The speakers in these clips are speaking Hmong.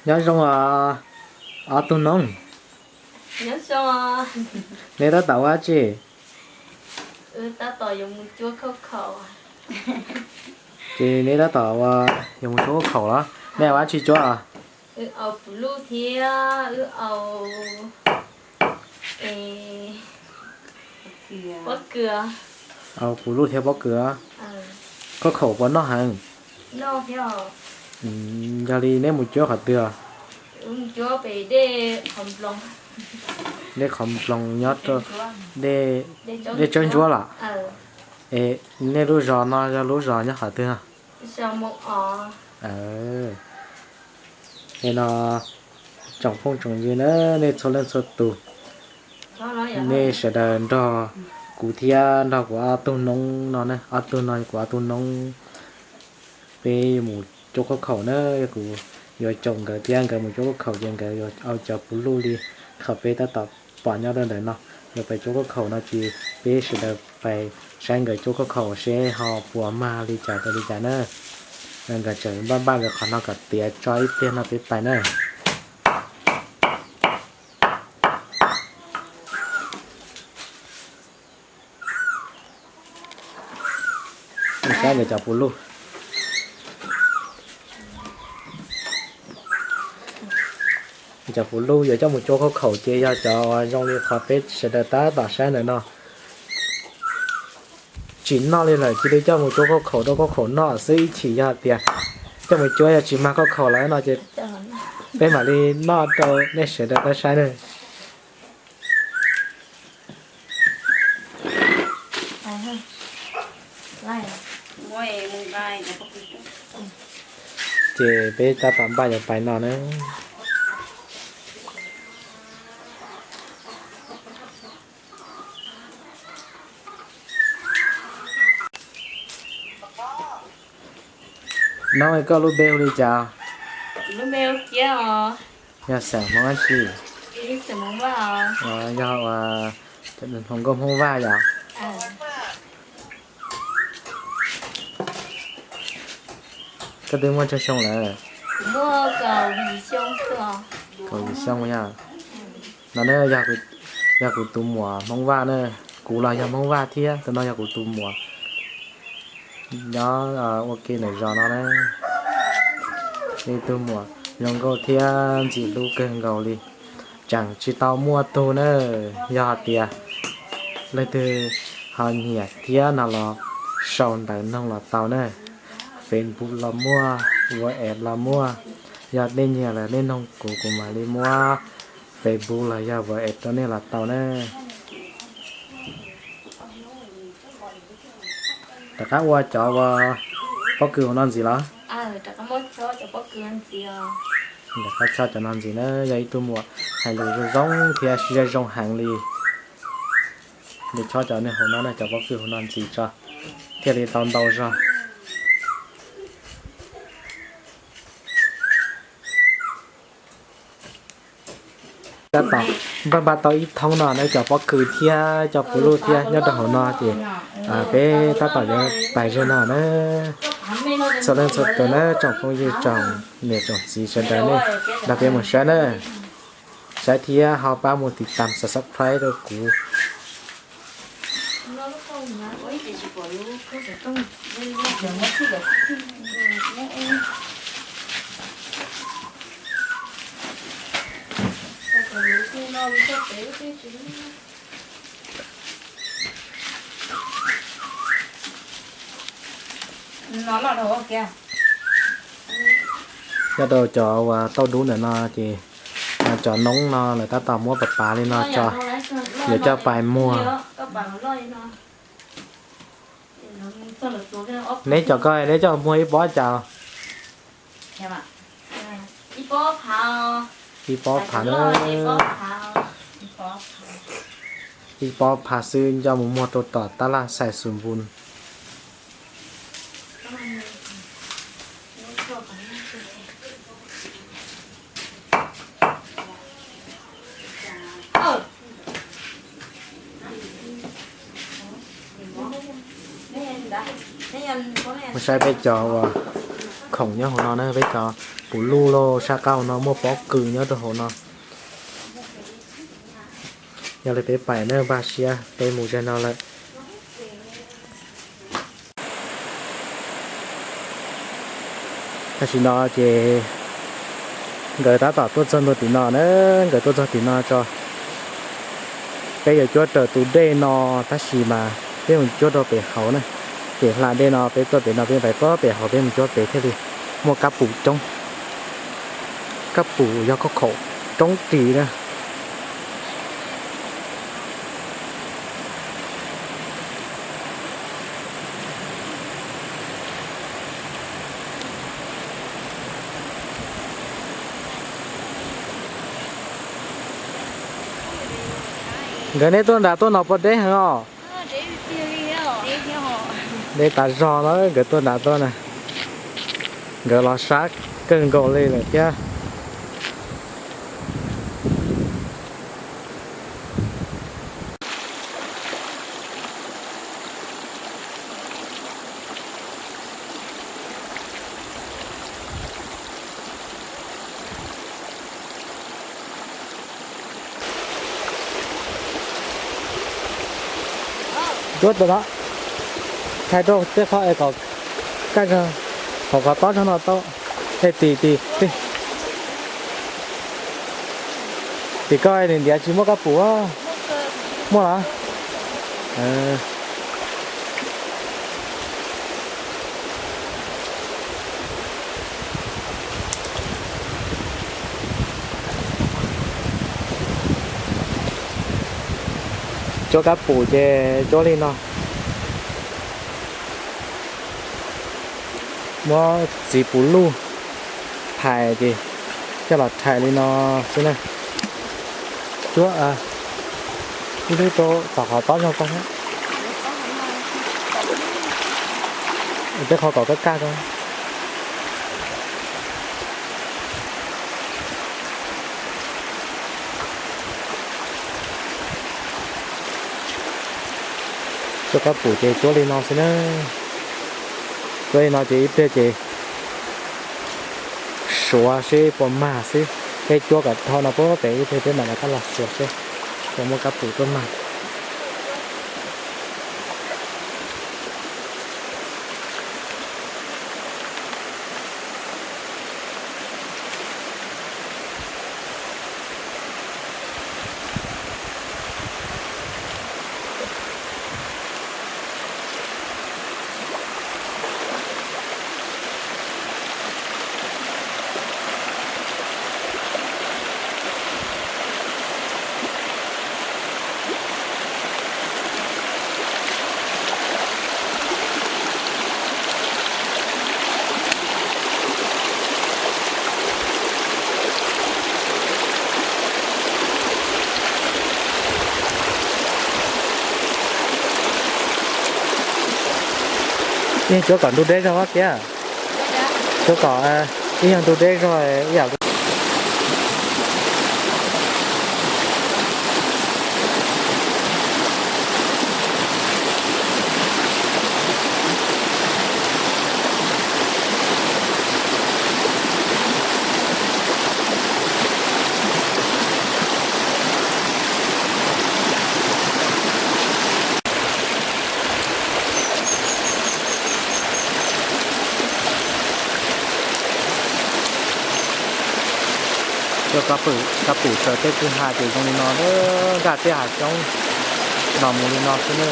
Nyob zoo os, ob tug noob. Nej tab tom ua dab tsi? Ces nej tab tom ua, yuav mus cuab khaub khaum los? Nej ua dab tsi cuab? Wb au puv luj thiab wb au, pob kws. Au puv luj thiab pob kws. Khaub khaum puas noj heev? Yog li neb mus cuab qhov twg? Dej qhov nploos nyob, dej tsawb ntsuab los? Es nej lub zos no yog lub zos nyob qhov twg? Es no, tsoom phooj tsoom ywg na, nej txhua leej txhua tus, nej sawv daws nrog kuv thiab nrog kuv ob tug noob no, ob tug no kuv ob tug noob, peb yuav mus cuab khaub khaum na. Yog kuv yuav caum nkawd thiab nkawd mus cuab khaub khaum ces nkawd yuav au cov puv luj li qhov peb tab tom pom nyob rau ntawm no. Yuav pais cuab khaub khaum no ces peb sawv daws pais saib nkawd cuab khaub khaum seb ho puas mag li cas rau li cas na. Nkawd tseem npaj npaj nkawd qhov no kom tiav tso ib pliag no peb pais na. Saib nkawd cov puv luj. Cov puv luj yuav coj mus cuab khaub khaum ces yog cov uas zoo li qhov peb sawv daws tab tom saib ntawm no. Tsis noj li lawm cia li coj mus cuab khaub khaum rau khaub khaum noj xwb, ib chim yog tias coj mus cuab yog tsis mag khaub khaum lawm no ces peb mam li noj rau nej sawv daws tau saib na. Ces peb tab tom npaj yuav pais no na. Noob, koj lub npe hu li cas? Yog xeem Hmoob dab tsi? Yog ua hluas nkauj Hmoob Vaj yom? Koj twb muaj tsawg xyoo lawm? Kaum yim xyoo yog. No ne, yog kuv tus muam Hmoob Vaj na. Kuv los yog Hmoob Vaj thiab, tus no yog kuv tus muam. Nyob ua ke ntawm zos no na. Ib tug muam zoo nkauj thiab ntxim hlub kawg nkaus li. Tseem tsis tau muaj tug na. Yog hais tias leej twg ho nyiam thiab no los sau ntawv noog los tau na. Facebook los muaj, WhatsApp los muaj. Yog nej nyiam lawm nej noog kuv, kuv mam li muab Facebook los yog WhatsApp rau nej los tau na. Rov qab ua cov uas pob kws hauv no ntxiv los? Rov qab chob cov no ntxiv na, yog ib tug muam hais lus zoo zoo thiab siab zoo heev li. Nws chob cov niag hauv no, cov pob kws hauv no ntxiv tso thiaj li tau ntau zog. Tab tom npaj npaj tau ib thoob no na, cov pob kws thiab cov puv luj thiab nyob rau hauv no ces peb tab tom yuav pais zog no na. Txhua leej txhua tus na, tsoom phooj ywg tsoom niam tsoom txiv sawv daws nej nrog peb mus saib na. Saib thiab ho pab mus tiv tam subscribe rau kuv. Nyob rau cov uas tauj dub ntawm no ces cov noob no lawv tab tom muab pav pav li no tso, yuav coj pais muag. Neb cov ko neb coj muag ib pob cas? Ib pob phav na. Ib pob phav xwb coj mus muag rau tom tab laj Xais Xus Npus. Mus saib peb cov uas khoom nyob hauv no na, peb cov Puv luj lauj, sab qab hauv no muaj pob kws nyob rau hauv no. Yog li peb pais na, npaj siab peb mus zag no lawm. Tam sim no ces nkawd tab tom tuaj txog ntua tim no na, nkawd tuaj txog tim no tso. Peb yuav cuab raws tus dej no tab sis mas peb mus cuab rau pem hauv na. Pem hla dej no peb tuaj pem no peb pais puag pem hauv peb mus cuab pem thiaj li muaj kab pum coob. Kab pum yog khaub khaum roob ris na. Nkawd neb tuaj nram tuaj no puas deb heev os? Deb tas zog no nkawd tuaj nram tuaj na. Nkawd los sab kawg nkaus li lawm thiab. Cuab tus no, thaij rau tej qhov es kom kaj zog, hauv qhov tob zog no tau. Tim, tim, tim koj ntiav tsis muaj kab pum. Muaj los? Cuab kab pum ces cuab li no. Muab txiv puv luj phais ces coj los rhais li no xwb na. Cuab ib lub rau tom qhov tob zog ko, tej qhov kom kaj kaj ko. Cuab kab pum ces cuab li no xwb na. Cuab li no ces ib pliag ces suav seb puas mag xwb. Peb cuab kom dhau no puag pem ib pliag peb mam rov qab los suav seb puas muaj kab pum tuaj mag. Yeej cuab kom ntug deb zog thiab. Cuab kom ib yog ntug deb zog ib yam. Cuab kab pum raws tej kwj ha ces zoo li no, nkag tej hav xyoob los mus li no xwb na.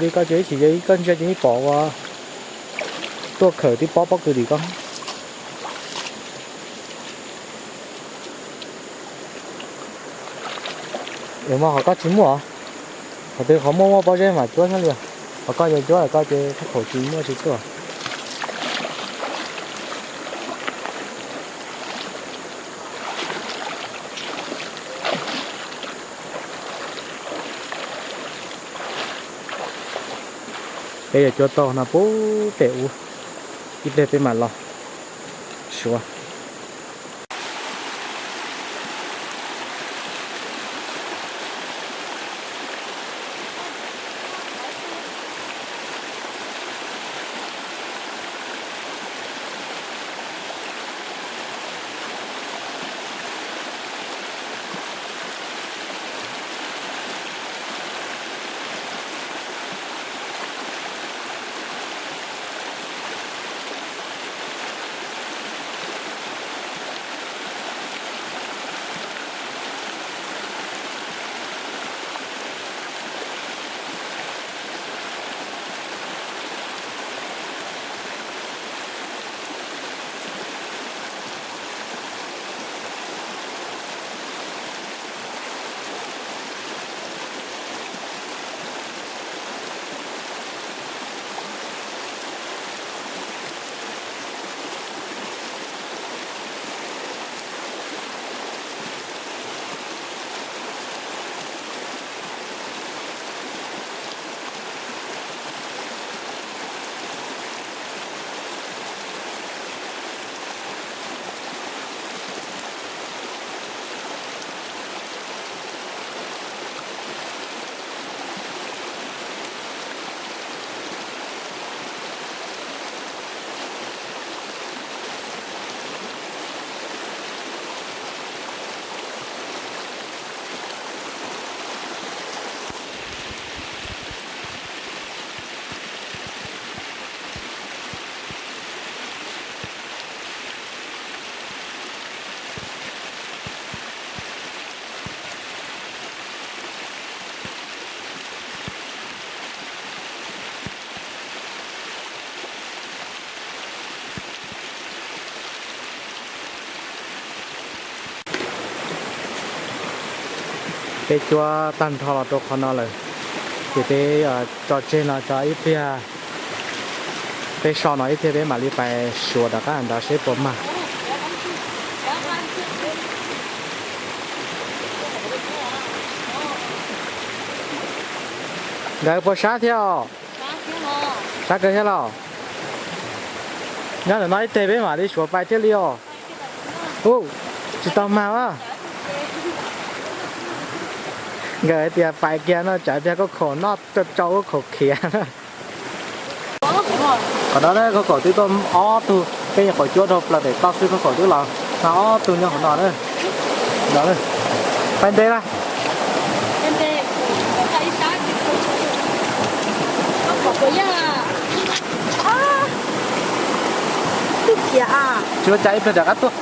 Li koj ces ib chim yog ib koj ntsia ces ib pom ua tuaj khawm tib pob pob kws tim koj. Mas qhov koj tsis muaj, qhov twg qhov muaj muaj pob zeb mas cuab xwb li os. Qhov koj yog cuab lawm koj ces khaub khaum tsis muaj tsis tuaj. Peb yuav cuab tau no puag pem ub, ib pliag peb mam los suav. Peb cuab tag nrho los rau qhov no lawm, ces peb tso tseg no tso ib pliag, peb so no ib pliag peb mam li pais suav rov qab ntawd seb puas mag. Nkawd puas sab thiab os? Sab kawg thiab los? Nyob ntawm no ib teg peb mam li suav pais thiaj li os. Ub, tsis tau mag a. Nkawd hais tias pais kiag no tsam tias khaub khaum noj tsau khaub khaum khiav. Qhov no khaub khaum twb tuaj ob tug, peb nyuam qhuav cuab dhau plaws pem toj xwb khaub khaum twb los tau ob tug nyob qhov no na. Pais ntev lawm. Tsis ua cas ib pliag rov qab tuaj.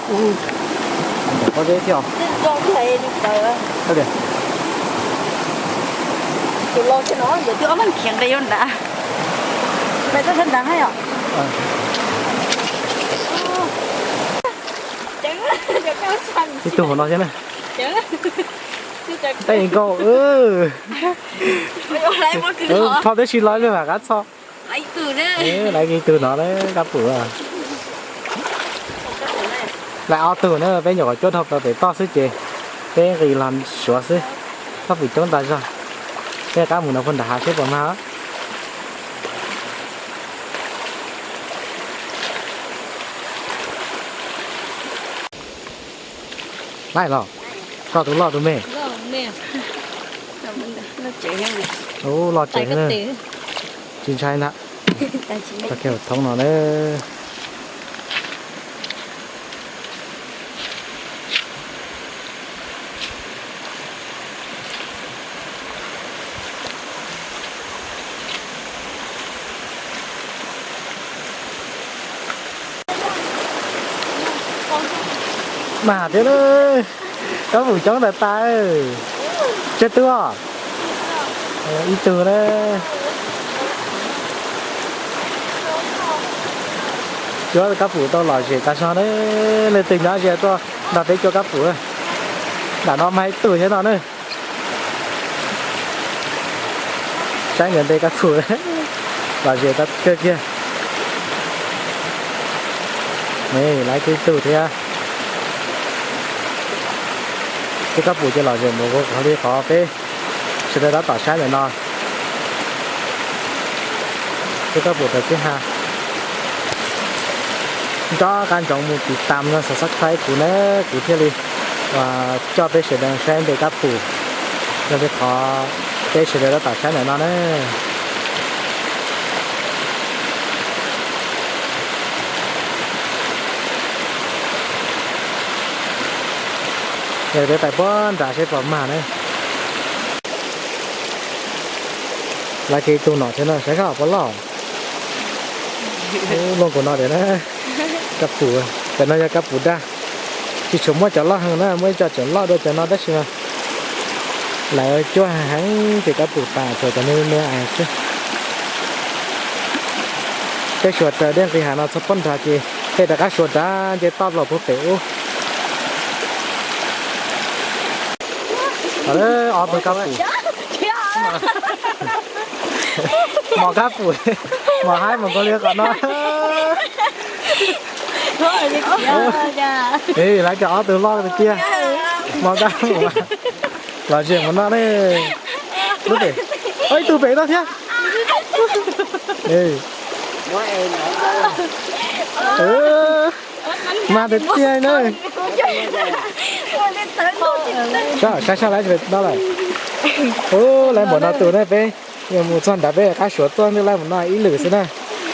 Tus los thiab no yog twb ob leeg khiav nqis yuav nrad. Pais txog sab nrad hab yom. Ib tug hauv no thiab na. Tej nkauj, tho tib si los ib pliag mam qab txog. Laiv ib tug no kab pum. Laiv ob tug na, peb nyuam qhuav cuab dhau plaws pem toj xwb ces peb nqis los suav xwb. Kab pum coob tas zog. Peb qab mus no puag nram hav seb puas mag. Laiv los, koj tus loj tus me. Ub, loj tsev. Tsis ntshai ntag. Tau kiag thoob no na. Mag thiab lawm, kab pum coob tas tas. Tsawg tug os? Ib tug na. Cuab kab pum tau lom zem tas zog na, leej twg nyob ze tuaj nrog peb cuab kab pum. Nram no mag ib tug thiab no na. Saib nkawd nte kab pum. Lom zem tau kawg kiag. Lawv ib tug thiab. Tej kab pum ces lom zem mus ua li qhov peb sawv daws tab tom saib ntawm no. Tej kab pum rau tib ha. Nco qab ntsoov mus tiv tam no subscribe kuv na, kuv thiaj li coj peb sawv daws saib nte kab pum. Yog li qhov peb sawv daws tab tom saib ntawm no na. Yog peb pais puag nram seb puas mag na. Lawv kiag ib tug no thiab no, saib seb puas loj. Loj nkaus no tiag na. Kab pum, cov no yog kab pum daj. Tsis tshua muaj cov loj heev na, muaj ib co tseem loj dua cov no tab sis mas lawv cuab heev ces kab pum tas tshuav cov me me xwb. Peb suav raws dej nqis hav no txog puag nrad ces peb rov qab suav rov nce toj los puag pem ub. Ob tug kab pum. Mos kab pum, mos haib mus nkaus li qhov no. Lawv cov ob tug loj tiag tiag. Mos kab pum. Lom zem mus no ne. Lub pem, ib tug pem no thiab. Mag tiag tiag na. Saib saib lawv no lawm. Ub, lawv npaum no tus ne, peb yuav mus txog nrad peb rov qab suav tuaj, ntawm lawv npaum no ib lwm xwb na.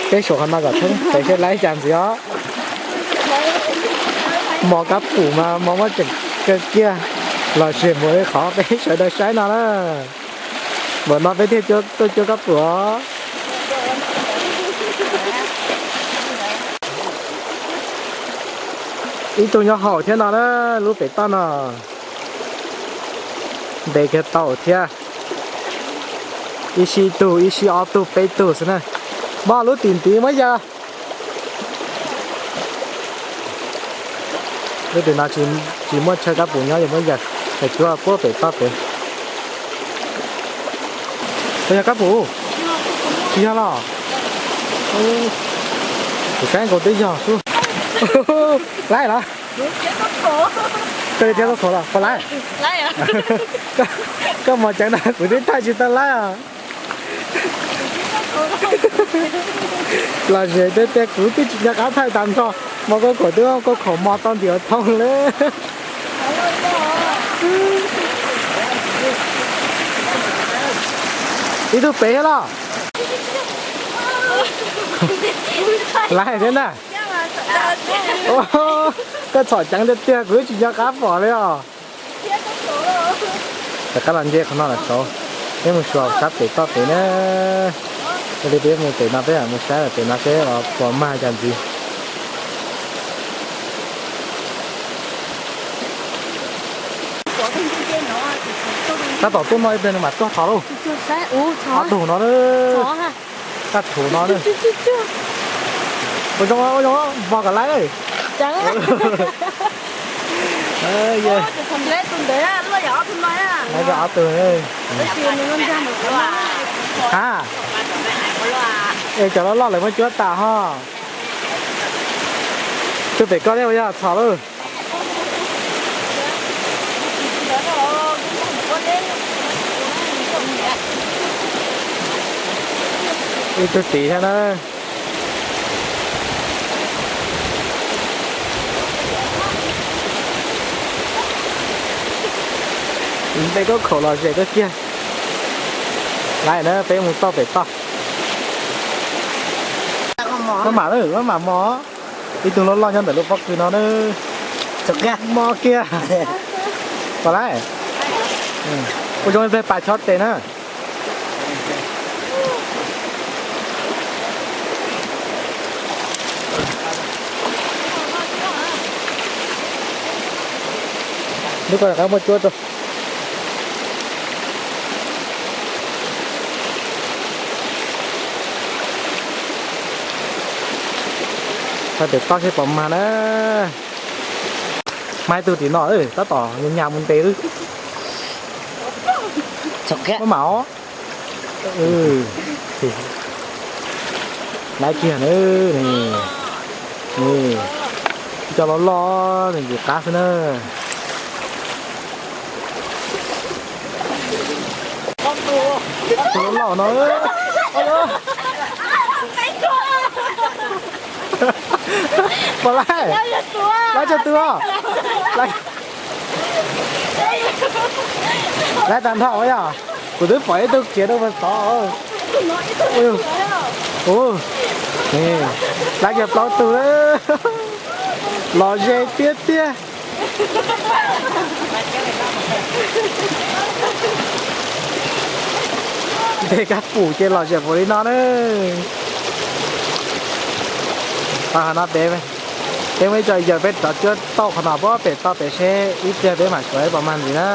Peb suav qhov no kom thoob pem seb lawv cas ntxiv os. Mos kab pum mas mos muab tseem kawg kiag. Lom zem mus li qhov peb sawv daws saib no na. Npaum no peb thiaj tuaj cuab kab pum os. Ib tug nyob hauv thiab no na, lub pem toj no. Ntev kiag tau thiab. Ib sij ib tug, ib sij ob tug, peb tug xwb na. Npog lub tim ntiv muab yaws. Lub tim no tsis muaj chaw kab pum nyob, yuav muab yaws, yaws cuab puag pem toj pem. Puas yog kab pum? Tsis yog los? Kuv saib nkaus twb yog xwb. Laib los? Koj li thiab koj khuam los puas laib? Koj mos ceev no kuv twb thaij tsis tau laib os. Lom zem tiag tiag, kuv twb tsis nco qab thaij tag nrho, mas koj khuam twb koj khuam mos tau ntiav thoob li. Ib tug pem thiab los? Laib thiab na. Koj txhom ceev tiag tiag, kuv twb tsis nco qab pom li os. Rov qab los nce qhov no lawm saud, peb mus suav sab pem toj pem na. Yog li peb mus pem no, peb mus saib pem no seb puas mag cas ntxiv. Tab tom tuaj no ib pliag nws mam tuaj tod lauj. Ob tug no, tab thuv no. Ua zoo, ua zoo, npog kom laib. Laib ob tug. Ha, es cov loj loj lawv muab cuab tas ho. Tus pem koj thiab yog txhom lauj. Ib tug tid thiab na. Nte koj khaum los zem koj kiag. Laiv na, peb mus toj pem toj. Maj mam, maj mam mos. Ib tug loj loj nyob ntawm lub pob kws no na. Mos kiag. Pom laiv. Ua zoo peb pais chob tes na. Lub ko rov qab muab cuab rau. Txog pem toj seb pom mag na. Mag ib tug tim no, tab tom nyas nyas mus ntes xwb. Maj mam os. Laib kiag na, ni, ni, cov loj loj nws ntxim qab xwb na. Loj loj no. Pom laib, laib tsawg tus os. Laib tag nrho yog, kuv twb pom ib tug kiag rau puag tod. Laib kiag plaub tug, los ze tiag tiag. Ntes kab pum ces los ze puv li no na. Qhov no peb, peb muaj ib co yawg peb rov cuab tauj qhov no puag pem toj pem seb ib pliag peb mam suav ib puas mag ntxiv na.